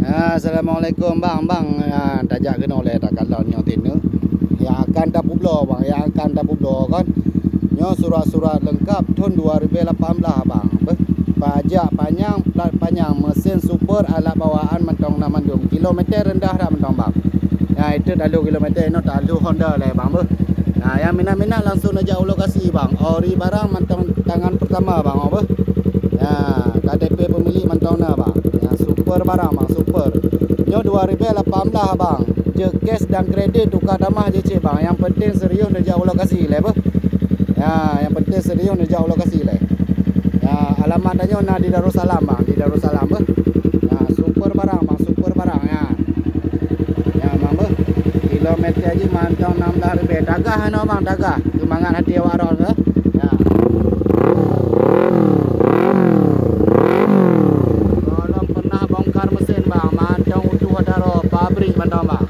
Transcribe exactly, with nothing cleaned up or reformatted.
Assalamualaikum bang, bang. Ah, tajak keunoe lé takalon nyoe teuneuk. Nyang akan tapubloe bang, nyang akan tapubloe kan. Nyoe surat-surat leungkap thon dua ribu lapan belas bang. Beuh, pajak panyang, plat panyang, mesin super, alat bawaan mantong na mandum. Kilometer rendah dak mantong bang. Nah, itu talu kilometer inoe talu Honda lé bang beuh. Nah, nyang minat-minat langsung neujak u lokasi bang. Ori barang mantong tangan pertama bang beuh. Ya, K T P pemilik mantong na bang. Ya, super barang bang, super. Nyoe dua ribu lapan belas bang. Jeuet cash dan kredit tukar tamah jeuet cit bang. Yang penting serius neujak u lokasi lé beuh. Ya, yang penting serius neujak u lokasi lé. Ya, alamat tanyoe na di Darussalam bang, di Darussalam beuh. Ya, super barang bang, super barang ya. Ya, bang beuh. Kilometer jih mantong enam belas ribèe. Tagah hana bang, tagah. Seumangat hati awak ron ke? Ya. Belum pernah bongkar mesin bang, mantong utuh ata roh, pabrik mantong bang.